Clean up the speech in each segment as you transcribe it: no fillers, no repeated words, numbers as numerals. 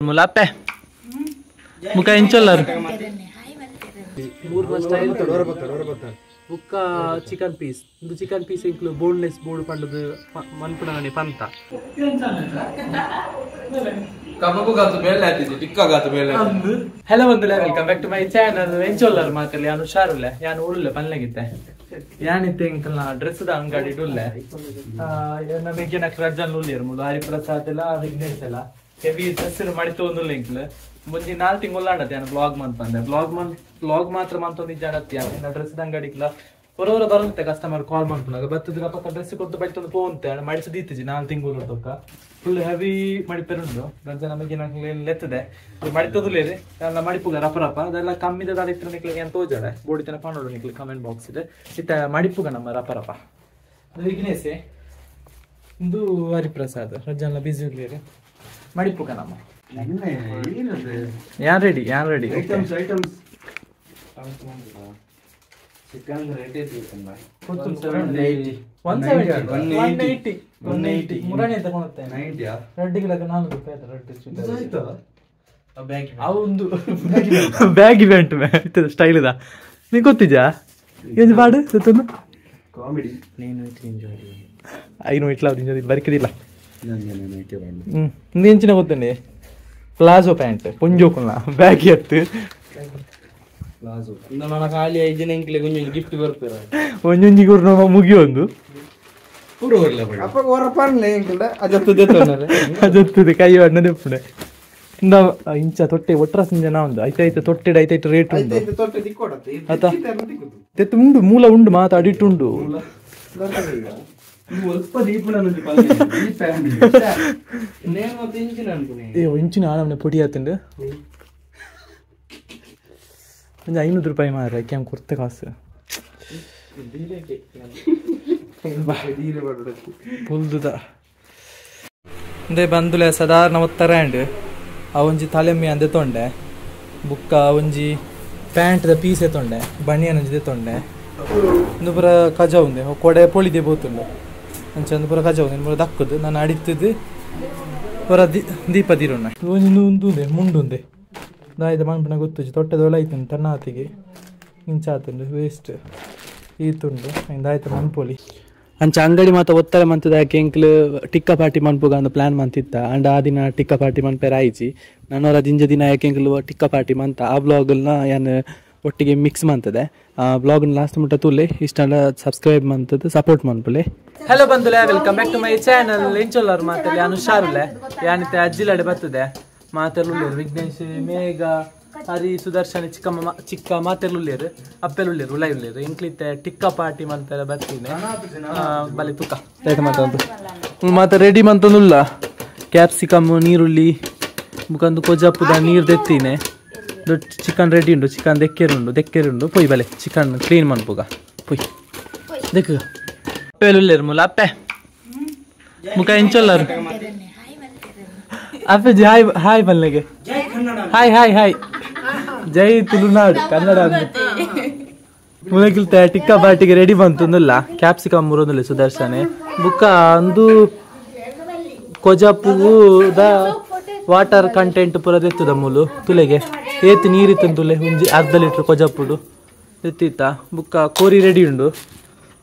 ಮುಲಾಪೆ ಮುಖ ಎಂಚೊಲ್ಲರು ಬುಕ್ಕ ಚಿಕನ್ ಪೀಸ್ ಇಂದು ಚಿಕನ್ ಪೀಸ್ ಇಂಕ್ಲು ಬೋನ್ಲೆಸ್ ಬೋರ್ಡ್ ಪಂಡದು ಮನ್ಪುಣನೆ ಪಂತ ಕಬಬು ಗಾತು ಬೇಲೆ ಆತಿದೆ ಟಿಕ್ಕ ಗಾತು ಬೇಲೆ ಅಂದು ಹೆಲೋ ಬಂದುಲೆ welcome back to my channel ಎಂಚೊಲ್ಲರು ಮಾತಲ್ಲಿ ಯಾನು ಹುಷಾರುಲ್ಲೆ ಯಾನು ಉಳ್ಳೆ ಪನ್ಲೆಗಿತ್ತೆ ಯಾನಿತ್ತೆ ಇಂಕಲ್ನ ಡ್ರೆಸ್ the ಅಂಗಡಿ ಡುಲ್ಲೆ ನಮಗೆ ನಕ್ ರಜನ್ ಉಳ್ಳಿಯರ್ ಮುಲು ಹರಿಪ್ರಸಾದ್ ಎಲ್ಲ ವಿಘ್ನೇಶ್ ಎಲ್ಲ ಹೆವಿ ಡ್ರೆಸ್ ಮಡಿತು ಒಂದುಲ್ಲ ಇಂಕ್ಲು ಮುಂಜಿ 4 ತಿಂಗಳು ಆಡತ್ತೆ ಯಾನು ಬ್ಲಾಗ್ ಮಂತ್ ಬಂದೆ ಬ್ಲಾಗ್ ಮಾತ್ರ ಮಂತೊಂದು ಇಜ್ಜಾಡತ್ತಿ ಯಾನು ಡ್ರೆಸ್ the ಅಂಗಡಿಕ್ಲ ಹೊರವರ ಬರುತ್ತೆ ಕಸ್ಟಮರ್ ಕಾಲ್ ಮಾಡ್ಕೊಂಡಾಗ ಬತ್ತದ್ರ ಪಕ್ಕ ಡ್ರೆಸ್ ಕೊಟ್ಟು ಬೈತೊಂದು ಪೋಂತೆ ಮಡಿಸು ದೀತಿಜಿ 4 ತಿಂಗಳು ತಕ್ಕ ಫುಲ್ ಹೆವಿ ಮಡಿಪೆರುಂಡು ರಂಜ ನಮಗೆ ಲೆತ್ತದೆ ಮಡಿತದುಲೇರಿ ಎಲ್ಲ ಮಡಿಪುಗ ರಪ ರಪ ಅದೆಲ್ಲ ಕಮ್ಮಿದ ದಾದಿತ್ತು ನಿಕ್ಲಿಗೆ ಏನು ತೋಜಾಡೆ ಬೋಡಿತನ ಪಾಣೋಡು ನಿಕ್ಲಿ ಕಮೆಂಟ್ ಬಾಕ್ಸ್ ಇದೆ ಇತ್ತ ಮಡಿಪುಗ ನಮ್ಮ ರಪ ರಪ ವಿಘ್ನೇಶೆ ಇಂದು ಹರಿಪ್ರಸಾದ್ ರಜಾನ ಬಿಸಿ ಇರ್ಲಿರಿ ಮಡಿಪುಗ ನಮ್ಮ ಯಾನ್ ರೆಡಿ ಯಾನ್ ready items items chicken rate 170 180 180 ಮುರಾಣಿ ತಗೊಳುತ್ತೆ 90 ಯಾ ರೆಡ್ಡಿ ಗಿಲಕ 4 ರೂಪಾಯಿ ಆಯ್ತು ರೆಡ್ಡಿ ಆಯ್ತು ಬ್ಯಾಗ್ ಆ ಒಂದು ಬ್ಯಾಗ್ ಇವೆಂಟ್ ಮೇ ಇತ್ತು ಸ್ಟೈಲ್ ಇದ ನೀ ಗೊತ್ತಿಜಾ ಏನು ಬಾಡು ಸುತ್ತನು ಕಾಮಿಡಿ నేను ಎಂಜಾಯ್ ಐನು ಇಟ್ಲ ಎಂಜಾಯ್ ಬರಕಿದಿಲ್ಲ ನಾನು ಐಕೆ ಬಾಡು ಇಂಚಿನ ಗೊತ್ತನೆ ಪ್ಲಾಜೋ ಪ್ಯಾಂಟ್ ಪೊಂಜೋಕುಲ್ಲ ಬ್ಯಾಗ್ ಎತ್ತು ಪ್ಲಾಜೋ ನನ್ನ ಖಾಲಿ 5 ಜನ ಇಂಕ್ಲೆ ಒಂಜೊಂಜಿ ಗಿಫ್ಟ್ ಬರ್ಪೇರ ಒಂಜೊಂಜಿ ಗುರ್ನ ಮುಗಿಯೊಂದು ಪೂರ ಹೊರ್ಲ ಬಡ ಅಪ್ಪ ಹೊರ ಪನ್ಲೆ ಇಂಕ್ಲೆ ಅಜತ್ತು ದೇತೋನರೆ ಅಜತ್ತು ಕೈ ಅಣ್ಣ ದೆಪ್ಪುನೆ ಇಂದ ಇಂಚ ತೊಟ್ಟೆ ಒಟ್ರ ಸಂಜನ ಒಂದು ಐತೆ ತೊಟ್ಟೆಡ್ ಐತೆ ರೇಟ್ ಉಂಡು ಐತೆ ತೊಟ್ಟೆ ದಿಕ್ಕೊಡತ್ತೆ ಅತ ತೆತ್ತು ಉಂಡು ಮೂಲ ಉಂಡು ಮಾತ ಅಡಿಟ್ ಉಂಡು ಒಲ್ಪ ದೀಪುನ ಒಂಜಿ ಪಲ್ಲೆ ಈ ಪ್ಯಾನ್ ನೇಮ ಮತ್ತೆ ಇಂಚಿನ ಅನ್ಕುನೆ ಏ ಇಂಚಿನ ಆನಮನೆ ಪೊಡಿ ಆತಂಡು ಒಂಜಿ 500 ರೂಪಾಯಿ ಮಾರ ಕ್ಯಾಂ ಕೊರ್ತೆ ಕಾಸು ಪುಲ್ದುದ ಇಂದೇ ಬಂದುಲೆ ಸಾಧಾರಣ ಒತ್ತರ ಆ ಒಂಜಿ ತಲೆಮ್ಮಿ ಅಂದೆ ತೊಂಡೆ ಬುಕ್ಕ ಒಂಜಿ ಪ್ಯಾಂಟ್ದ ಪೀಸ್ ತೊಂಡೆ ಬನಿಯನ್ ಒಂಜಿ ತೊಂಡೆ ಒಂದು ಪೂರ ಕಜ ಉಂದೆ ಕೊಡೆ ಪೊಳಿದೆ ಬೋತುಂಡು ಅಂಚ ಒಂದು ಪೂರ ಕಜ ಉಂದೆ ಪೂರ ದಕ್ಕದು ನಾನು ಅಡಿತದ್ದು ಪೂರ ದೀಪ ದಿರುಣ್ಣ ಒಂಜಿ ಉಂದುಂದೆ ಮುಂಡುಂದೆ ದಾಯ್ದ ಮನ್ಪುನ ಗೊತ್ತುಜಿ ತೊಟ್ಟೆದೊಲ ಐತುಂಡು ತಣ್ಣಾತಿಗೆ ಇಂಚಾತುಂಡು ವೇಸ್ಟ್ ಈತುಂಡು ಇಂದಾಯ್ತು ಮನ್ಪೊಲಿ ಅಂಚ ಅಂಗಡಿ ಮಾತ ಒತ್ತರ ಮಂತದ ಯಾಕೆ ಎಂಕ್ಲು ಟಿಕ್ಕ ಪಾರ್ಟಿ ಮನ್ಪುಗ ಅಂದ್ ಪ್ಲಾನ್ ಮಂತಿತ್ತ ಅಂಡ್ ಆ ದಿನ ಟಿಕ್ಕ ಪಾರ್ಟಿ ಮನ್ಪೇರ ಆಯ್ಚಿ ನನ್ನವರ ದಿಂಜ ದಿನ ಯಾಕೆ ಎಂಕ್ಲು ಟಿಕ್ಕ ಪಾರ್ಟಿ ಮಂತ ಆ ಬ್ಲಾಗ್ನ ಯಾನ್ ಒಟ್ಟಿಗೆ ಮಿಕ್ಸ್ ಮಂತದೆ ಆ ಬ್ಲಾಗ್ನ ಲಾಸ್ಟ್ ಮುಟ್ಟ ತೂಲೆ ಇಷ್ಟ ಸಬ್ಸ್ಕ್ರೈಬ್ ಮಂತದ ಸಪೋರ್ಟ್ ಮನ್ಪುಲೆ ಹಲೋ ಬಂದುಲೆ welcome back to my channel ಎಂಚೊಲ್ಲರ್ ಮಾತಲ್ಲಿ ಯಾನು ಹುಷಾರುಲೆ ಯಾನಿತ್ತೆ ಅಜ್ಜಿಲಡೆ ಬರ್ತದೆ ಮಾತೆಲ್ಲುಳ್ಳೇರು ವಿಘ್ನೇಶ್ ಮೇಘ ಹರಿ ಸುದರ್ಶನ್ ಚಿಕ್ಕಮ್ಮ ಚಿಕ್ಕ ಮಾತೆಲ್ಲುಳ್ಳೇರು ಅಪ್ಪೆಲ್ಲುಳ್ಳೇರು ಉಲೈ ಉಳ್ಳೇರು ಇಂಕ್ಲಿತ್ತೆ ಟಿಕ್ಕ ಪಾರ್ಟಿ ಮಂತೆಲ್ಲ ಬರ್ತೀನಿ ಬಲೆ ತುಕ್ಕ ಆಯ್ತು ಮಾತಂತು ಮಾತ ರೆಡಿ ಮಂತೊಂದುಲ್ಲ ಕ್ಯಾಪ್ಸಿಕಮ್ ನೀರುಳ್ಳಿ ಮುಖಂದು ಕೊಜಪ್ಪುದ ನೀರು ದೆತ್ತೀನಿ ದೊಡ್ಡ ಚಿಕನ್ ರೆಡಿ ಉಂಡು ಚಿಕನ್ ದೆಕ್ಕೆರುಂಡು ದೆಕ್ಕೆರುಂಡು ಪೊಯ್ ಬಲೆ ಚಿಕನ್ ಕ್ಲೀನ್ ಮನ್ಪುಗ ಪೊಯ್ ದೆಕ್ಕ ಅಪ್ಪೆಲ್ಲುಳ್ಳೇರು ಮುಲ ಅಪ್ಪೆ ಮುಖ ಎಂಚೊಲ್ಲರು ಅಪ್ಪೆ ಹಾಯ್ ಹಾಯ್ ಬಲ್ಲೆಗೆ hi hi hi ಜೈ ತುಳುನಾಡು ಕನ್ನಡ ಮುಲಗಿಲ್ತ ಟಿಕ್ಕ ಪಾರ್ಟಿಗೆ ರೆಡಿ ಬಂತಂದಿಲ್ಲ ಕ್ಯಾಪ್ಸಿಕಮ್ ಮುರೊಂದಿಲ್ಲ ಸುದರ್ಶನೆ ಬುಕ್ಕ ಅಂದು ಕೊಜಪ್ಪುದ ವಾಟರ್ ಕಂಟೆಂಟ್ ಪೂರ ದೆತ್ತದ ಮೂಲು ತುಲೆಗೆ ಏತ್ ನೀರಿತ್ತು ತುಲೆ ಒಂಜಿ ಅರ್ಧ ಲೀಟ್ರ್ ಕೊಜಪ್ಪುಡು ಎತ್ತಿತ್ತ ಬುಕ್ಕ ಕೋರಿ ರೆಡಿ ಉಂಡು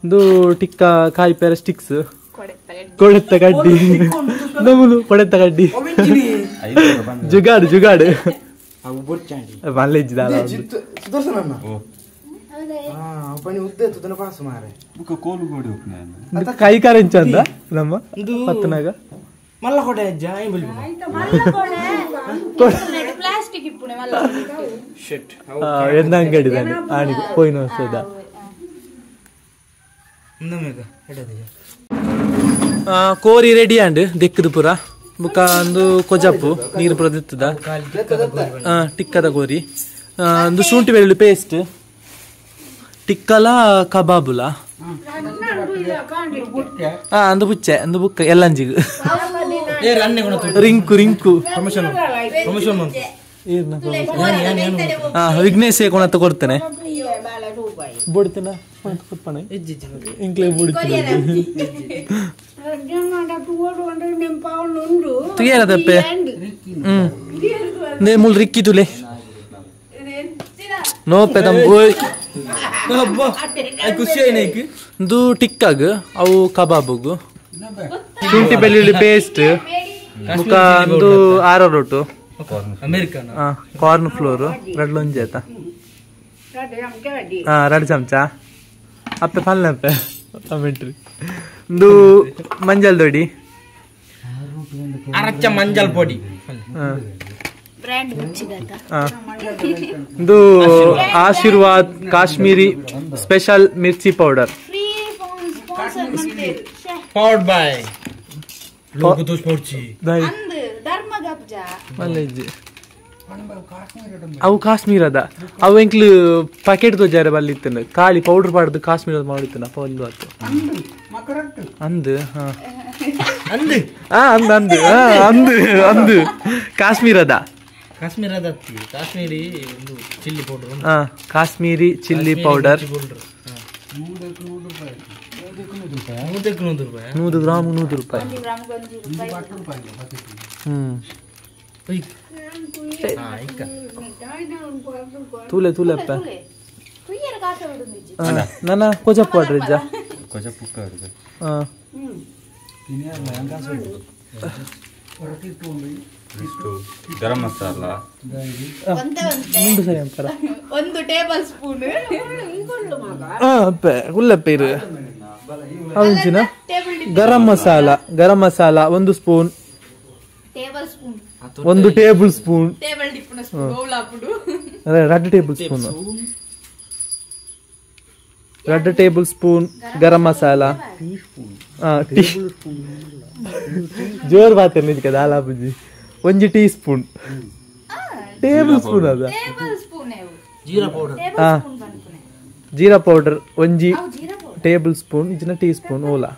ಒಂದು ಟಿಕ್ಕ ಕಾಯಿ ಪೇರ ಸ್ಟಿಕ್ಸ್ ಕೊಡೆತ್ತ ಕಡ್ಡಿ ನಮುಲು ಕೊಡೆತ್ತ ಕಡ್ಡಿ ಜುಗಾಡು ಜುಗಾಡು ಕೈ ಕಾರೆಂಚ ಅಂದ ನಮ್ಮ ಪತ್ತನಾಗ ಎನ್ನ ಅಂಗಡಿ ಆಣಿಗೆ ಪೋಯಿನ ವರ್ಷದ ಕೋರಿ ರೆಡಿ ಅಂಡ್ ದೆಕ್ಕದು ಪೂರ ಬುಕ್ಕ ಒಂದು ಕೊಜಪ್ಪು ನೀರು ಪೂರ ದಿತ್ತದ ಟಿಕ್ಕದ ಕೋರಿ ಒಂದು ಶುಂಠಿ ಬೆಳ್ಳುಳ್ಳಿ ಪೇಸ್ಟ್ ಟಿಕ್ಕಲ ಕಬಾಬುಲ ಅಂದು ಬುಚ್ಚೆ ಅಂದು ಬುಕ್ಕ ಎಲ್ಲಂಜಿಗ್ ರಿಂಕು ರಿಂಕು ವಿಘ್ನೇಶ್ ಕೊಣತ್ತ ಕೊಡ್ತೇನೆ ರೂಪಾಯಿ ಬೋಡ್ತಿನ ಪಪ್ಪಣ ಇಂಕ್ಲೆ ಬೋಡ್ತಿನ ತುಯೇನದಪ್ಪೆ ನೇ ಮುಲ್ ರಿಕ್ಕಿ ತುಲೆ ನೋ ಪೆದಂ ಓಯ್ ಅಬ್ಬಾ ಖುಷಿ ಆಯ್ತು ಇದು ಟಿಕ್ಕಾಗ್ ಅವು ಕಬಾಬುಗು ಶುಂಠಿ ಬೆಳ್ಳುಳ್ಳಿ ಪೇಸ್ಟ್ ಮುಖ ಒಂದು ಆರೋ route American corn floor ರಡ್ಲು ಒಂಜಿ ಆಯ್ತಾ ಹಾ ಎರಡು ಚಮಚ ಅಪ್ಪೆ ಪಲ್ಲೆ ಕಮೆಂಟ್ರಿ ಒಂದು ಮಂಜಲ್ ದೊಡಿ ಅರಚ ಮಂಜಲ್ ಪೊಡಿ ಇದು Aashirvaad Kashmiri special mirchi powder powered by ಲೋಕದೋಷ್ ಪೌಡ್ಚಿ ಅವು ಕಾಶ್ಮೀರದ ಅವು ಎಂಕ್ಲು ಪ್ಯಾಕೆಟ್ ತೋಜಾರೆ ಬಲ್ಲಿತ್ತನ ಖಾಲಿ ಪೌಡರ್ ಪಾಡ್ದು ಕಾಶ್ಮೀರದ ಮಾಡಿತ್ತನ ಅಪ್ಪ ಒಂದು ಆತು ಅಂದು ಅಂದು ಅಂದು ಅಂದು ಅಂದು ಕಾಶ್ಮೀರದ ಕಾಶ್ಮೀರದ ಕಾಶ್ಮೀರಿ ಒಂದು ಚಿಲ್ಲಿ ಪೌಡರ್ ಹಾ ಕಾಶ್ಮೀರಿ ಚಿಲ್ಲಿ ಪೌಡರ್ 100 ಗ್ರಾಮ್ 100 ರೂಪಾಯಿ. ತೂಲೆ ತೂಲೆಪ್ಪ ನನ್ನ ಕೊಜಪ್ಪು ಆಡ್ರಿ ಇಜ್ಜ ಗರಂ ಮಸಾಲ ಸರಿ ಅಂತಾರ ಒಂದು ಟೇಬಲ್ ಸ್ಪೂನ್ ಉಲ್ಲಪ್ಪ ಇರು ಅವಂಚಿನ ಗರಂ ಮಸಾಲ ಗರಂ ಮಸಾಲ ಒಂದು spoon ಒಂದು table spoon 2 table spoon 2 table spoon garam masala ಜೋರ್ ಬಾತ್ ದಾಲ ಬುಜ್ಜಿ ಒಂಜಿ tea spoon table spoon ಅದ ಜೀರಾ ಪೌಡರ್ ಒಂಜಿ ಟೇಬಲ್ ಸ್ಪೂನ್ ಇಜಿನ ಟೀ ಸ್ಪೂನ್ ಓಲಾ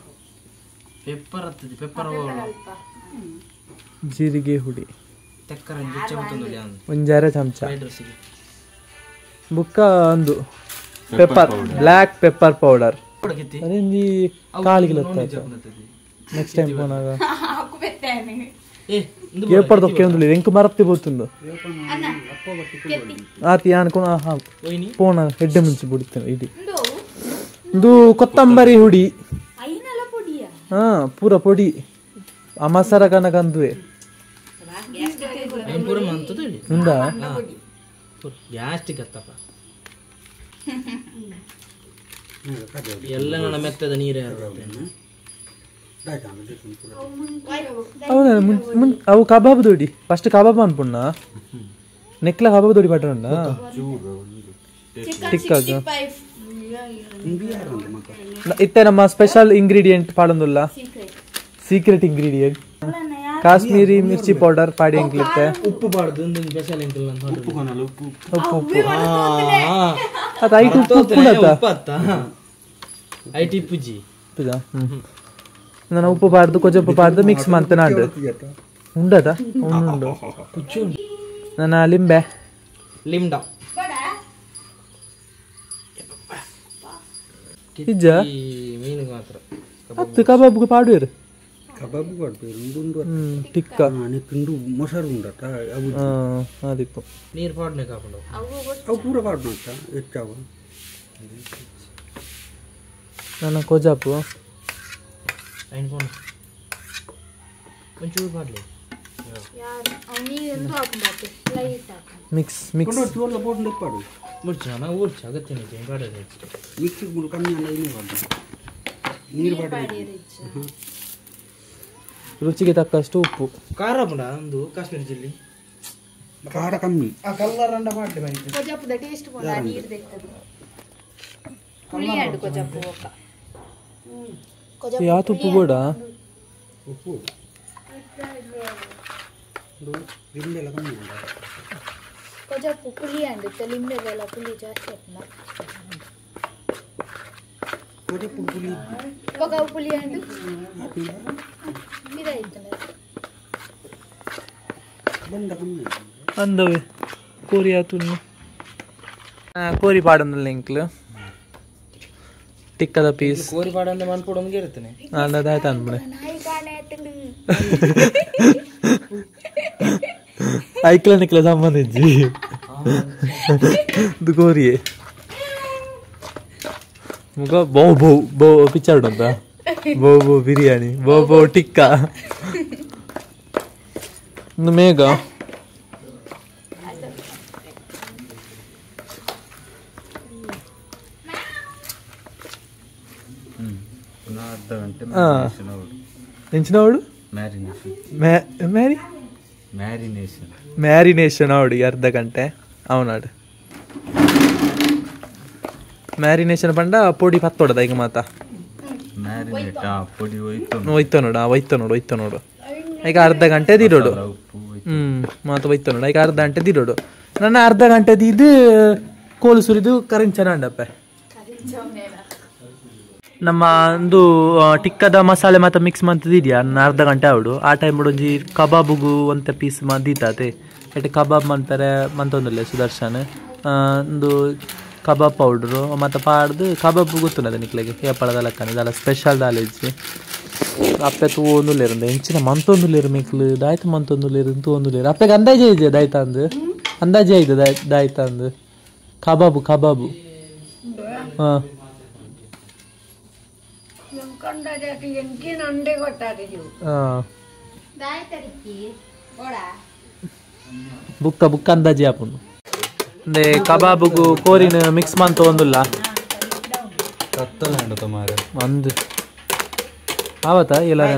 ಜೀರಿಗೆ ಹುಡಿ ಒಂಜಾರೆ ಚಮಚ ಬುಕ್ಕ ಒಂದು pepper black pepper powder ಅದೇಂಜಿ ಕಾಲಿಗೆ ನೆಕ್ಸ್ಟ್ ಟೈಮ್ ಪೋನಾಗ ಪೇಪರ್ ದೊಕ್ಕೆ ಒಂದು ಎಂಕು ಮರತ್ತಿ ಬೋತುಂಡು ಆತಿ ಅನ್ಕೊಂಡು ಪೋಣ ಹೆಡ್ಡೆ ಮುಂಚೆ ಬಿಡ್ತೇನೆ ಇಡಿ ಇದು ಕೊತ್ತಂಬರಿ ಹುಡಿ ಹಾ ಪೂರ ಪೊಡಿ ಆ ಮಸಾಲ ಕನಕ ಅಂದುವೆ ಅವು ಕಬಾಬ್ ದೊಡಿ ಫಸ್ಟ್ ಕಬಾಬ್ ಅನ್ಪುಣ್ಣ ನೆಕ್ಲ ಕಬಾಬ್ ದೊಡಿ ಪಟ್ಟಣ ಟಿಕ್ಕಾಗ ಇತ್ತೆ ನಮ್ಮ ಸ್ಪೆಷಲ್ ಇಂಗ್ರೀಡಿಯೆಂಟ್ ಪಾಡೊಂದುಲ್ಲ ಸೀಕ್ರೆಟ್ ಇಂಗ್ರೀಡಿಯೆಂಟ್ ಕಾಶ್ಮೀರಿ ಮಿರ್ಚಿ ಪೌಡರ್ ಪಾಡಿ ಎಂಕ್ಲಿತ್ತೆ ಉಪ್ಪು ಪಾಡ್ದು ಸ್ಪೆಷಲ್ ಉಪ್ಪು ಉಪ್ಪು ಅದು ಐಟ್ ಉಪ್ಪು ಉಪ್ಪು ಐಟ್ ಇಪ್ಪುಜಿ ನಾನು ಉಪ್ಪು ಪಾಡ್ದು ಕೊಜಪ್ಪು ಪಾಡ್ದು ಮಿಕ್ಸ್ ಮಾಡ್ತೇನೆ ಉಂಡದ ಉಂಡು ನನ್ನ ಲಿಂಬೆ ಲಿಂಬ ಇಜ್ಜ ಮೀನಿಗೆ ಮಾತ್ರ ಅತ್ತು ಕಬಾಬ್ಗೆ ಪಾಡುವೆರು ಕಬಾಬ್ ಪಾಡ್ಪೇರು ಉಂಡು ಟಿಕ್ಕ ತಿಂಡು ಮೊಸರು ಉಂಡತ್ತ ಅವು ಅದಿಪ್ಪು ನೀರು ಪಾಡ್ನೆ ಕಾಪುಂಡು ಅವು ಪೂರ ಪಾಡ್ನತ್ತ ಹೆಚ್ಚಾವ ನನ್ನ ಕೊಜಾಪು ಐನ್ ಫೋನ್ ಒಂಚೂರು ಪಾಡ್ಲಿ ಮಿಕ್ಸ್ ಮಿಕ್ಸ್ ಚೂರ್ಲ ಪೋಟು ಪಾಡು ಮುರ್ಚ ನಾ ಊರ್ಚ ಅಗತ್ಯ ನಿಜ ಪಾಡೋದು ಮಿಕ್ಸ್ ಕಮ್ಮಿ ಅಲ್ಲ ಇನ್ನೂ ಪಾಡು ನೀರು ಪಾಡು ರುಚಿಗೆ ತಕ್ಕಷ್ಟು ಉಪ್ಪು ಖಾರ ಪುಂಡ ಒಂದು ಕಾಶ್ಮೀರಿ ಚಿಲ್ಲಿ ಖಾರ ಕಮ್ಮಿ ಆ ಕಲ್ಲರ್ ಅಂಡ ಪಾಡ್ಲಿ ಬನ್ನಿ ಕೊಜಾಪುದ ಟೇಸ್ಟ್ ಪೋಂಡ ನೀರು ದೆಕ್ಕದು ಹುಳಿ ಆಡು ಕೊಜಾಪು ಒಕ್ಕ ಯಾತ್ ಉಪ್ಪು ಬೋಡ ಉಪ್ಪು ಲಿಂಬೆಲ್ಲ ಕಮ್ಮಿ ಉಂಡ ಕೊಜಾಪು ಪುಳಿ ಅಂಡ್ ಲಿಂಬೆದೆಲ್ಲ ಪುಳಿ ಜಾಸ್ತಿ ಆತ್ಮ ಕೊಜಾಪು ಪುಳಿ ಒಕ್ಕ ಪುಳಿ ಅಂಡ್ ಬಂಡ ಕಮ್ಮಿ ಅಂದವೆ ಕೋರಿ ಆತು ಕೋರಿ ಪಾಡೊಂದುಲ್ಲ ಎಂಕ್ಲು ಟಿಕ್ಕದ ಪೀಸ್ ಕೋರಿ ಪಾಡಂದ ಮನ್ಪೊಡೊಂದು ಇರ್ತನೆ ಅದಾಯ್ತು ಅನ್ಬಿಡೆ ಐಕ್ಲ ನಿಕ್ಲ ಸಂಬಂಧ ಇಜ್ಜಿ ಇದು ಕೋರಿಯೇ ಮುಗ ಬೌ ಬೌ ಬೌ ಪಿಕ್ಚರ್ ಉಂಟ ಬೌ ಬೌ ಬಿರಿಯಾನಿ ಬೌ ಬೌ ಟಿಕ್ಕ ಮೇಘ ಎಂಚಿನವಳು ಮ್ಯಾರಿನೇಷನ್ ಅವಡು ಅರ್ಧ ಗಂಟೆ ಅವನಾಡು ಮ್ಯಾರಿನೇಷನ್ ಪಂಡ ಪೊಡಿ ಪತ್ತೊಡದ ಈಗ ಮಾತ ಒಯ್ತ ನೋಡು ಒಯ್ತ ನೋಡು ಒಯ್ತ ನೋಡು ಈಗ ಅರ್ಧ ಗಂಟೆ ದಿರೋಡು ಮಾತ ಒಯ್ತ ನೋಡು ಈಗ ಅರ್ಧ ಗಂಟೆ ದಿರೋಡು ನನ್ನ ಅರ್ಧ ಗಂಟೆ ದಿದ್ದು ಕೋಲು ಸುರಿದು ಕರಿಂಚನ ಅಂಡಪ್ಪೆ ನಮ್ಮ ಒಂದು ಟಿಕ್ಕದ ಮಸಾಲೆ ಮಾತ್ರ ಮಿಕ್ಸ್ ಮಂತದಿದ್ಯಾ ನನ್ನ ಅರ್ಧ ಗಂಟೆ ಅವಡು ಆ ಟೈಮ್ ಒಂಜಿ ಕಬಾಬುಗು ಒಂತೆ ಪೀಸ್ ದೀತಾತೆ ಎಟ್ ಕಬಾಬ್ ಮಂತಾರೆ ಮಂತೊಂದಿಲ್ಲ ಸುದರ್ಶನ್ ಒಂದು ಕಬಾಬ್ ಪೌಡ್ರು ಮತ್ತು ಪಾಡ್ದು ಕಬಾಬ್ ಗೊತ್ತುಂಡದ ನಿಕ್ಲೆಗೆ ಏಪಳದ ಲೆಕ್ಕನೆ ಇದೆಲ್ಲ ಸ್ಪೆಷಲ್ ದಾಲೇಜಿ ಅಪ್ಪೆ ತೂವೊಂದುಲ್ಲೇರು ಎಂಚಿನ ಮಂತೊಂದುಲ್ಲೇರು ಮಿಕ್ಲು ದಾಯ್ತು ಮಂತೊಂದುಲ್ಲೇರು ತೂವೊಂದುಲ್ಲೇರು ಅಪ್ಪೆಗೆ ಅಂದಾಜೆ ಇದೆ ದಾಯ್ತ ಅಂದು ಅಂದಾಜೆ ಇದೆ ದಾಯ್ತ ಅಂದು ಕಬಾಬು ಕಬಾಬು ಹಾಂ ಬುಕ್ಕ ಬುಕ್ಕ ಅಂದಾಜಿ ಆಪುಂಡು ಅಂದೆ ಕಬಾಬುಗು ಕೋರಿನ ಮಿಕ್ಸ್ ಮಂತ ಒಂದುಲ್ಲ ಅಂದು ಆವತ್ತ ಎಲ್ಲಾಗ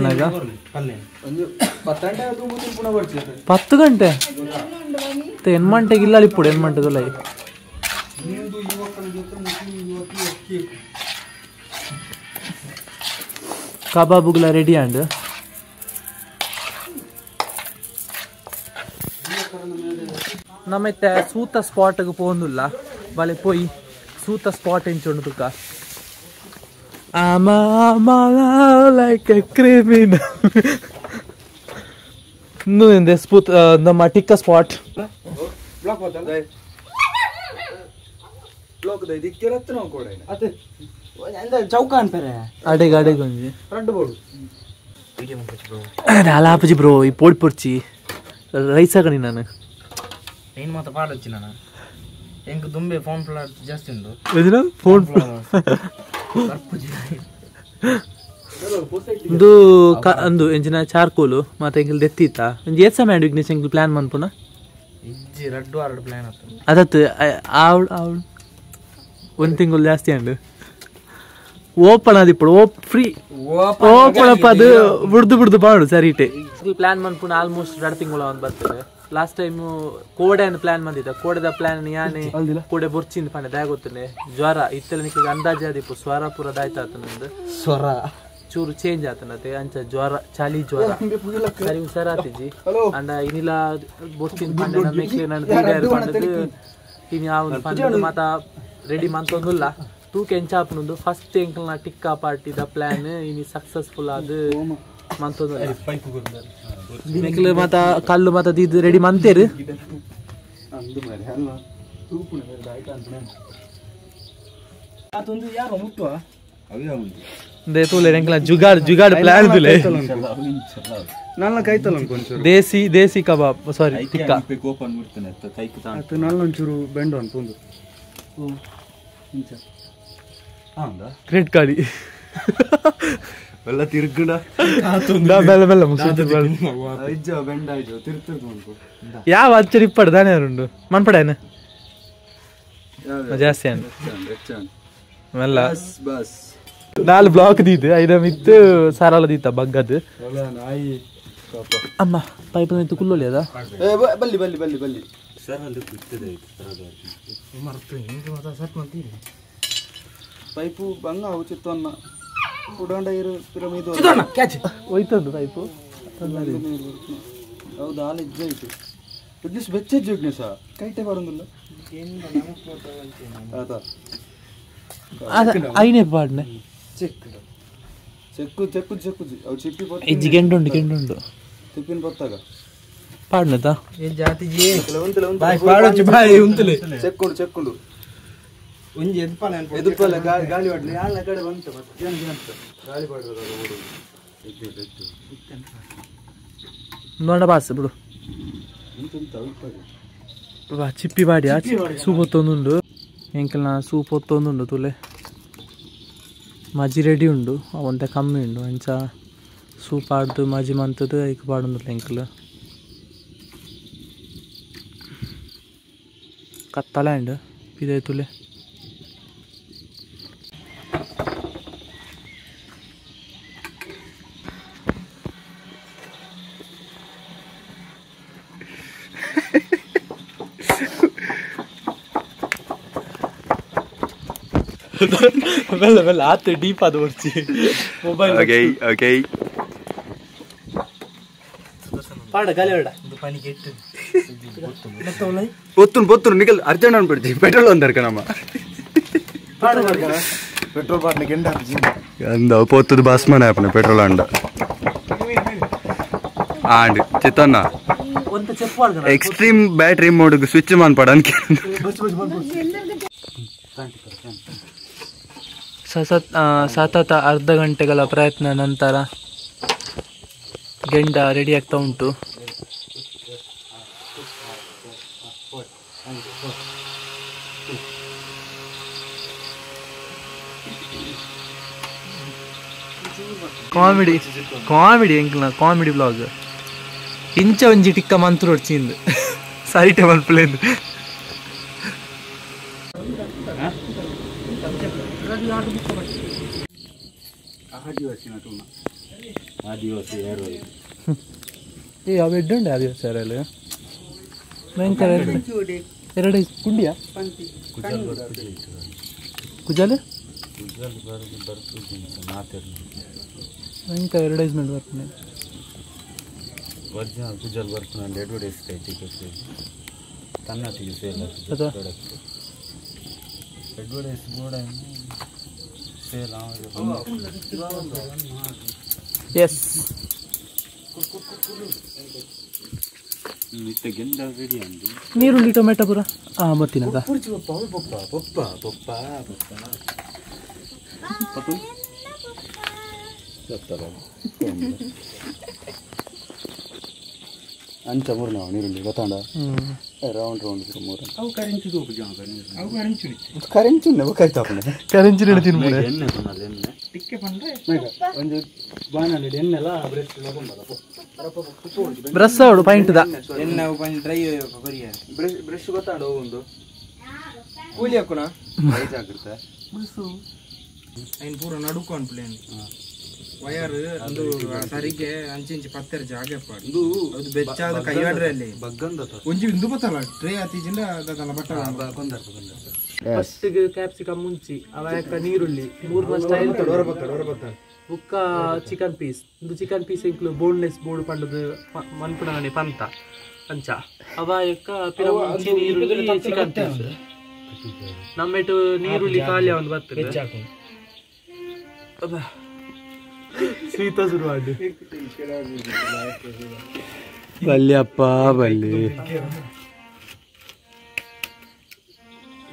10 ಗಂಟೆ ಎನ್ಮಂಟೆಗೆ ಇಲ್ಲ ಇಪ್ಪುಡು ಎನ್ಮಂಟೆದಲ್ಲ ಕಬಾಬುಗಳ ರೆಡಿ ಅಂಡ್ ನಮ್ಮತ್ತೆ ಸೂತ ಸ್ಪಾಟ್ಗೆ ಪೋಂದುಲ್ಲ ಬಲೆ ಪೋಯಿ ಸೂತ ಸ್ಪಾಟ್ ಎಂಚುಂಡು ತುಕ್ಕ like A criminal ಸ್ಪೂತ್ ನಮ್ಮ ಟಿಕ್ಕ ಸ್ಪಾಟ್ ಅಡೆಗೆ ಅಡೆಗೆ ಒಂಜಿ ಅಲಾಪಜಿ ಬ್ರೋ ಈ ಪೋಡಿ ಪೊಡ್ಚಿ ರೈಸ್ ಹಾಕಣಿ ನಾನು ಏನು ಮಾತ್ರ ಪಾಡೊಚ್ಚಿ ನಾನು ಎಂಕ್ ದುಂಬೆ ಫೋನ್ ಫ್ಲವರ್ ಜಾಸ್ತಿ ಉಂಟು ಫೋನ್ ಇದು ಅಂದು ಎಂಚಿನ ಚಾರ್ಕೋಲು ಮತ್ತೆ ಎಂಕಲ್ ದೆತ್ತಿತ್ತ ಒಂಜಿ ಏತ್ ಸಮಯ ವಿಘ್ನೇಶ್ ಎಂಕಲ್ ಪ್ಲಾನ್ ಮನ್ಪುನ ಇಜ್ಜಿ ರಡ್ಡು ಆರಡು ಪ್ಲಾನ್ ಆತು ಅದತ್ತು ಆವಳು ಆವಳು ಒಂದು ತಿಂಗಳು ಜಾಸ್ತಿ ಅಂಡು ಓಪನ್ ಆದಿಪ್ಪಡು ಓಪ್ ಫ್ರೀ ಓಪನ್ ಅಪ್ಪ ಅದು ಬುಡ್ದು ಬುಡ್ದು ಪಾಡು ಸರಿ ಇಟ್ಟೆ ಪ್ಲಾನ್ ಮನ್ಪುನ ಆಲ್ಮೋಸ್ಟ್ 2 ತಿಂಗಳು ಒಂದು ಬರ್ತದೆ ಲಾಸ್ಟ್ ಟೈಮು ಕೋಡೆ ಪ್ಲಾನ್ ಬಂದಿದ್ದ ಕೋಡೆದ ಪ್ಲಾನ್ ಯಾನೆ ಕೋಡೆ ಬೊರ್ಚಿಂದ ಪಂಡೆ ದಾಯ ಗೊತ್ತನೆ ಜ್ವರ ಇತ್ತೆಲ್ಲ ನಿಕ್ಕಿಗೆ ಅಂದಾಜೆ ಆದಿಪ್ಪು ಸ್ವರ ಪೂರ ದಾಯ್ತ ಆತ ನಂದು ಸ್ವರ ಚೂರು ಚೇಂಜ್ ಆತನತೆ ಅಂಚ ಜ್ವರ ಚಳಿ ಜ್ವರ ಸರಿ ಹುಷಾರಾತಿಜಿ ಅಂಡ ಇನ್ನಿಲ್ಲ ಬೊರ್ಚಿಂದ ಪಂಡೆ ನಮ್ಮ ಎಕ್ಲೆ ನಾನು ಪಂಡದು ಇನ್ನು ಆ ಒಂದು ಪಂಡದು ಮಾತ ರೆಡಿ ಮಂತೊಂದುಲ್ಲ ತೂಕ ಎಂಚಾಪುನೊಂದು ಫಸ್ಟ್ ಎಂಕಲ್ನ ಟಿಕ್ಕಾ ಪಾರ್ಟಿದ ಪ್ಲಾನ್ ಇನಿ ಸಕ್ಸಸ್ಫುಲ್ ಆದ್ ಮಂತೊಂದುಲ್ಲ ಮೆಕ್ಲು ಮಾತ ಕಲ್ಲು ಮಾತ ದೀದ್ ರೆಡಿ ಮಂತೇರು ಜುಗಾಡ್ ಜುಗಾಡ್ ಪ್ಲಾನ್ ತುಲೆ ದೇಸಿ ದೇಸಿ ಕಬಾಬ್ ಸಾರಿ ಟಿಕ್ಕಾ ಕ್ರೆಡಿಟ್ ಕಾರ್ಡ್ ಎಲ್ಲ ತಿರ್ಗುಡ ಬೆಲ್ಲ ಬೆಲ್ಲ ಯಾವ ಅಚ್ಚರಿ ಇಪ್ಪಡು ದಾನೆ ಉಂಡು ಮನ್ಪಡೇನ ಜಾಸ್ತಿ ಅಲ್ಲ 4 ಬ್ಲಾಕ್ ದೀದು ಐದ ಮಿತ್ತು ಸಾರಾಲ ದೀತ ಬಗ್ಗದು ಅಮ್ಮ ಪೈಪ್ ಮಿತ್ತು ಕುಲ್ಲೊಲಿ ಅದ ಬಲ್ಲಿ ಬಲ್ಲಿ ಬಲ್ಲಿ ಬಲ್ಲಿ ಪೈಪು ಬಂಗ ಚಿತ್ತವನ್ನ ಉಡಾಂಡ ಇರು ಪಿರಮಿದು ಹೋಯ್ತಂದು ಪೈಪು ಹೌದು ಹಾಲು ಇಜ್ಜ ಆಯ್ತು ವಿಘ್ನೇಶ್ ಬೆಚ್ಚ ವಿಘ್ನೇಶ ಕೈಟೆ ಬರೋದಿಲ್ಲ ಐನೇ ಪಾಡ್ನೆ check check check check ಅವು ಚಿಪ್ಪಿ ಇಜ್ಜಿ ಗೆಂಡುಂಡು ಗೆಂಡುಂಡು ತಿಪ್ಪಿನ ಬತ್ತಾಗ ಪಾಡ್ನತಾ ಜಾತಿ ಜಿ ಬಾಯ್ ಪಾಡೊಚ್ಚಿ ಬಾಯ್ ಉಂತಲೆ ಚೆಕ್ಕುಂಡು ಚೆಕ್ಕುಂಡು ಒಂಜಿ ಎದ್ಪಾಲ ಎದುಪಾಲ ಗಾಳಿ ಹೊಡ್ಲಿ ಯಾಳ ಕಡೆ ಬಂತು ಮತ್ತೆ ಅಂತ ಗಾಳಿ ಪಡ್ರದ ಓಡು ನೋಡ ಬಾಸ್ ಬಿಡು ಚಿಪ್ಪಿ ಬಾಡಿ ಸೂಪ್ ಹೊತ್ತೊಂದುಂಡು ಎಂಕಲ್ನ ಸೂಪ್ ಹೊತ್ತೊಂದುಂಡು ತುಲೆ ಮಜಿ ರೆಡಿ ಉಂಡು ಅವಂತೆ ಕಮ್ಮಿ ಉಂಡು ಅಂಚ ಸೂಪ್ ಆಡ್ದು ಮಜಿ ಮಂತದ್ದು ಐಕ್ ಪಾಡೊಂದುಲ್ಲ ಎಂಕಲ್ ಕತ್ತಲ ಉಂಡು ಪಿದೈ ತುಲೆ ಬೆಲ್ಲ ಬೆಲ್ಲ ಆತ ಡೀಪ್ ಅದು ಬರ್ಚಿ ಮೊಬೈಲ್. ಓಕೆ ಓಕೆ ಪಾಡ ಗಾಲಿ ಬೇಡ ಪನಿ ಕೆಟ್ಟು ಪೊತ್ತುನ್ ಪೊತ್ತುನ್ ನಿಕಲ್ ಅರ್ಜೆಂಟ್ ಅನ್ಬಿಡ್ತಿ ಪೆಟ್ರೋಲ್ ಒಂದರ್ಕ ನಮ್ಮ ಪೆಟ್ರೋಲ್ ಬಾಟ್ಲಿ ಗೆಂಡ ಅಂದ ಪೊತ್ತುದು ಬಾಸ್ಮನ್ ಆಪನ ಪೆಟ್ರೋಲ್ ಅಂಡ ಆಂಡ್ ಚಿತ್ತನ್ನ extreme battery mode switch ಮಾನ್ಪಡನ್ಕೆ. ಸತತ ಅರ್ಧ ಗಂಟೆಗಳ ಪ್ರಯತ್ನ ನಂತರ ಗೆಂಡ ರೆಡಿ ಆಗ್ತಾ ಉಂಟು. ಕಾಮಿಡಿ ಕಾಮಿಡಿ ಎಂಕ್ಲ ಕಾಮಿಡಿ ಬ್ಲಾಗ್ ಇಂಚ ಒಂಜಿ ಟಿಕ್ಕ ಮಂತ್ರ ಹೊಡ್ಚಿಂದು ಸೈಟೆ ಮಲ್ಪಲೇಂದು. ಏ ಅವು ಎಡ್ಡುಂಡೆ ಆದಿವಾಸಿ ಯಾರಲ್ಲಿ ಭಯಂಕರ ಎರಡು ಕುಂಡಿಯಾ ಕುಜಾಲ ಭಯಂಕರ ಅಡ್ವರ್ಟೈಸ್ಮೆಂಟ್ ಬರ್ತಾನೆ. ಒರಿಜಿನಲ್ ಕುಜಲ್ ಬರ್ತಾನೆ ಅಡ್ವರ್ಟೈಸ್ ತನ್ನತಿಗೆ sale product advertise board sale. Yes ನೀರುಳ್ಳಿ ಟೊಮೆಟೊ ಪೂರ ಮತ್ತಿನದ ಪಪ್ಪ ಪಪ್ಪ ಪಪ್ಪ ಅಂಚ ಮೂರು ನಾವು ನೀರುಳ್ಳಿ ಗೊತ್ತಾಂಡ ರೌಂಡ್ ರೌಂಡ್ ಮೂರು ಅವು ಕರೆಂಚಿ ಅವು ಕರೆಂಚಿ ಕರೆಂಚಿ ಕರಿತಾಪನೆ ಕರೆಂಚಿ ತಿನ್ಬೋದು ಎಣ್ಣೆ ಪನ್ನಲ್ಲ ಎಣ್ಣೆ ಟಿಕ್ಕೆ ಪಂಡ್ರೆ ಒಂದು ಬಾಣಲಿ ಎಣ್ಣೆಲ್ಲ ಬ್ರಷ್ ಬ್ರಷ್ ಅವಡು ಪಾಯಿಂಟ್ದ ಎಣ್ಣೆ ಅವು ಪಂಜ್ ಡ್ರೈ ಬರಿಯ ಬ್ರಷ್ ಬ್ರಷ್ ಗೊತ್ತಾಂಡ ಒಂದು ಕೂಲಿ ಹಾಕೋಣ ಜಾಗ್ರತೆ ಐನ್ ಪೂರ ನಡುಕು ಅನ್ಪ್ಲೇನ್ ವಯರ್ ಅದು ಸರಿಗೆ ಅಂಚಿಂಚಿ ಪತ್ತೆರ ಜಾಗ ಇದು ಅದು ಬೆಚ್ಚಾದ ಕೈಯಾಡ್ರೆ ಅಲ್ಲಿ ಬಗ್ಗಂದ ಒಂಜಿ ಇಂದು ಬತ್ತಲ್ಲ ಟ್ರೇ ಅತಿಜಿಂದ ಅದಲ್ಲ ಬಟ್ಟ ಫಸ್ಟ್ ಕ್ಯಾಪ್ಸಿಕಮ್ ಮುಂಚಿ ಅವಾಯಕ ನೀರುಳ್ಳಿ ಮೂರ್ನ ಸ್ಟೈಲ್ ಬುಕ್ಕ ಚಿಕನ್ ಪೀಸ್ ಇಂದು ಚಿಕನ್ ಪೀಸ್ ಇಂಕ್ಲು ಬೋನ್ಲೆಸ್ ಬೋರ್ಡ್ ಪಂಡದು ಮನ್ಪುಣನೆ ಪಂತ ಅಂಚ ಅವಾಯಕ ಪಿರ ಮುಂಚಿ ನೀರುಳ್ಳಿ ಚಿಕನ್ ಪೀಸ್ ನಮ್ಮೆಟು ನೀರುಳ್ಳಿ ಖಾಲಿ ಒಂದು ಬರ್ತದೆ. ಸೀತಾ ಶುರು ಬಲ್ಯಪ್ಪ ಬಲ್ಲಿ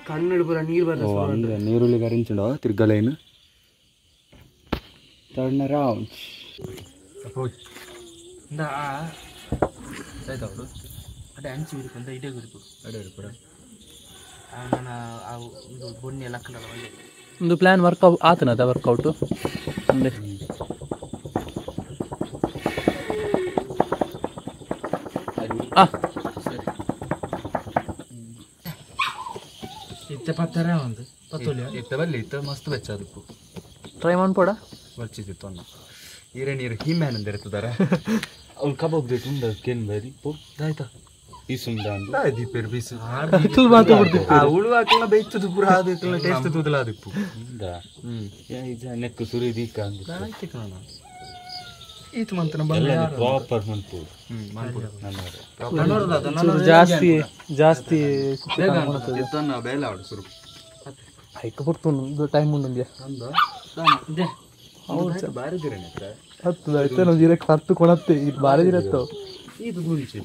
ಕಣ್ಣು ಪೂರ ನೀರು ಬರ್ತದೆ. ಅಂದ್ರೆ ನೀರುಳ್ಳಿ ಕರಿಂಚುಂಡ ತಿರ್ಗಲೈನ್ ಟರ್ನ್ ಅರೌಂಡ್ ಅಡೆ ಅಂಚು ಇರುಪಂದ ಇಡೇ ಗುರುಪು ಅಡೆ ಇರುಪು ನಾನು ಒಂದು ಬೊನ್ನೆ ಲಕ್ಕಲ ಒಂದು ಪ್ಲಾನ್ ವರ್ಕೌಟ್ ಆತನದ ವರ್ಕೌಟು ಅಂದ್ರೆ ಇತ್ತೆ ಪತ್ತರ ಒಂದು ಪತ್ತೊಲಿ ಇತ್ತೆ ಬಲ್ಲಿ ಇತ್ತೆ ಮಸ್ತ್ ಬೆಚ್ಚ ಅದಕ್ಕೂ ಟ್ರೈ ಮಾಡ್ಬೋಡ ಬರ್ಚಿತ್ತು ಅನ್ನ ಈರೆ ನೀರು ಹಿ ಮ್ಯಾನ್ ಅಂತ ಇರ್ತದಾರ ಅವ್ರು ಕಬಾಬ್ ಬೇಕು ಉಂಡ ಕೇನ್ ಬರಿ ಪೋ ಆಯ್ತಾ ಪೀಸ್ ಉಂಡ ದೀಪೇರು ಪೀಸ್ ಮಾತಾಡ್ಬಿಡ್ತಿತ್ತು ಉಳು ಹಾಕಲ್ಲ ಬೇಯ್ತದ ಪೂರ ಅದಕ್ಕೆಲ್ಲ ಟೇಸ್ಟ್ ತೂದಲ ಅದಕ್ಕೂ ನೆಕ್ ಸುರಿ ದೀಕ ಈತ ಮಂತನ ಪ್ರಾಪರ್ ಮನ್ಪು ಜಾಸ್ತಿ ಜಾಸ್ತಿ ಬೇಲೆ ಅವಡು ಸುರು ಹೈಕ ಪುಡ್ತು ಟೈಮ್ ಉಂಡು ಬಾರಿ ಹತ್ತು ಆಯ್ತು ನಾವು ಜೀರಕ್ಕೆ ಹತ್ತು ಕೊಡತ್ತೆ ಇದು ಬಾರಿ ಇರತ್ತೋ ಇದು ಗುಂಚಿ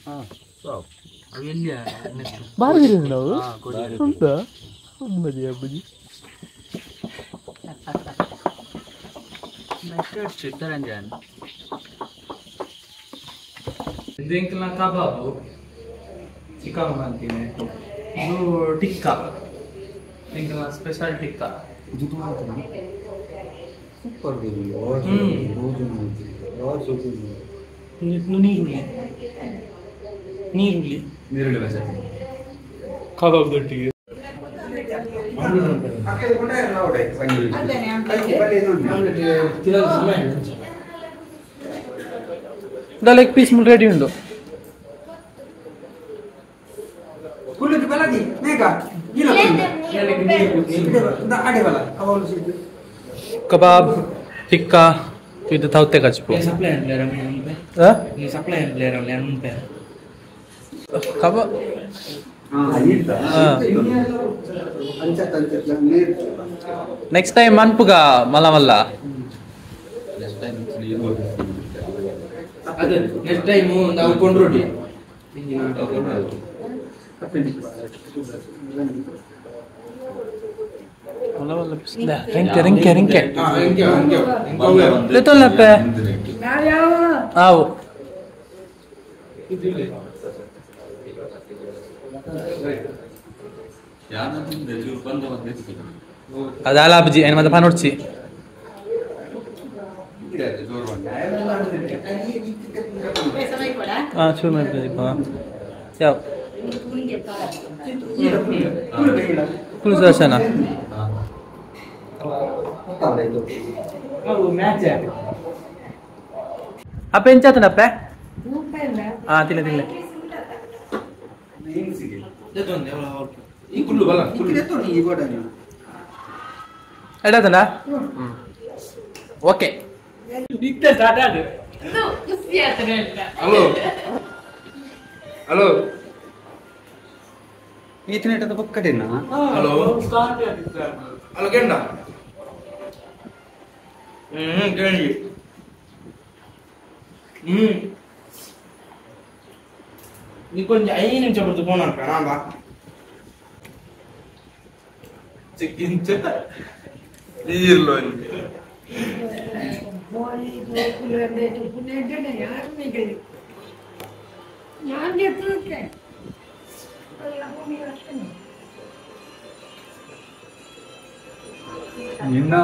ಬಾರಿ ನಾವು ಉಂಟಾ ಮಜಿ ಅಬ್ಬುಜಿ. ಇದು ಕಬಾಬು ಚಿಕನ್ ಅಂತೀನಿ ಇದು ಟಿಕ್ಕಾ ಎಂಕಲ್ನ ಸ್ಪೆಷಲ್ ಟಿಕ್ಕಾ ಸೂಪರ್ ನೀರುಳ್ಳಿ ನೀರುಳ್ಳಿ ನೀರುಳ್ಳಿ ಬಜೆ ಕಬಾಬ್ ದೊಟ್ಟಿಗೆ ಲೆಗ್ ಪೀಸ್ ರೆಡಿ ಉಂಡು ಕಬಾಬ್ ಟಿಕ್ಕಾ ಇದು ತೌತೆ ಕಚ್ಪು ಕಬಾಬ್ ನೆಕ್ಸ್ಟ್ ಟೈಮ್ ಮನ್ಪುಗ ಮಲ್ಲ ಮಲ್ಲ ನೆಕ್ಸ್ಟ್ ಟೈಮ್ ನಾವು ಕೊಂಡ್ರೋಟಿ ರಿಂಕೆ ರಿಂಕೆ ರಿಂಕೆ ಲೆತ್ತೊಲ್ಲಪ್ಪೆ ಆವು ಅದಲ್ಲ ಅಬ್ಜಿ ಏನು ಮತ್ತೆ ಪಾನೊಡ್ಚಿ ಹಾಂ ಚೂರು ಮಾಡ್ಬೇಕು ಯಾವ ಕುಲು ದರ್ಶನ ಅಪ್ಪ ಎಂಚಾತನಪ್ಪೆ ಹಾಂ ತಿಲ್ಲ ತಿಲ್ಲ ಎಡತನ ಓಕೆ ಹಲೋ ಹಲೋ ಈತನೇಟದ ಪಕ್ಕಡೆನಾ ಹಲೋ ಹಲೋ ಕೆಂಡ ಕೇಳಿ ನೀ ಕೊಂಚ ಐದು ನಿಮಿಷ ಬರ್ತದೆ ಫೋನ್ ಹಾಕೋಣ ಬಾ ಚಿಕ್ಕಿಂಚ ನೀರ್ಲು ನಿನ್ನ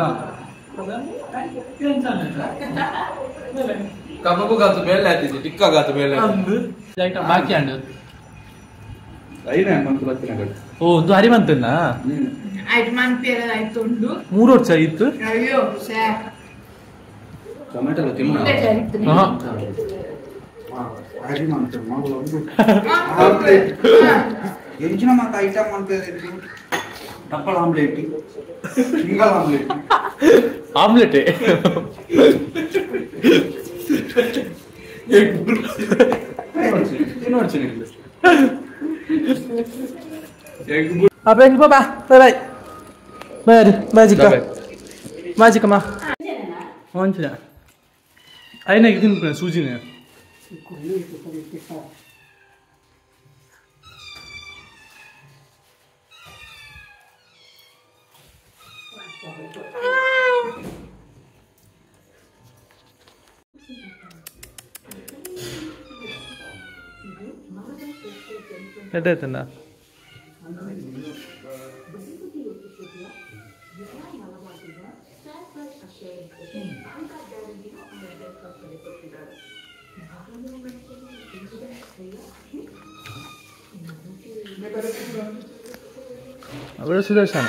ಕಬಾಬು ಗಾತು ಮೇಲೆ ಹಾಕಿದ್ದೆ ಟಿಕ್ಕಾ ಗಾತು ಮೇಲೆ ಬಾಕಿ ಅಂಡು ಐನ ಮಂತ್ ಬತ್ತಿನ ಕಡೆ ಓ ಒಂದು ಹರಿ ಮಂತನ್ನ ಆಯ್ತು ಮನ್ಪೇರ ಆಯ್ತು ಉಂಡು ಮೂರು ವರ್ಷ ಇತ್ತು ಅಯ್ಯೋ ಶ್ಯಾ ಟೊಮೆಟೊ ತಿಮ್ಮ ಹರಿ ಮಂತ್ ಆಮ್ಲೆಟ್ ಎಂಚಿನ ಮಾತ ಐಟಮ್ ಅಂತ double omelette single omelette omelette ಅಪ್ಪ ಬಾ ಬಾಯ್ ಬಾಯ್ ಬಾಯ್ ಬಾಯ್ ಚಿಕ್ಕ ಬಾಯ್ ಚಿಕ್ಕಮ್ಮ ಒಂಚಿನ ಐನ ತಿನ್ಪುಣ ಸೂಜಿನ ಎಡ್ಡಾಯ್ತಣ್ಣ ಅವರ ಸುದರ್ಶನ.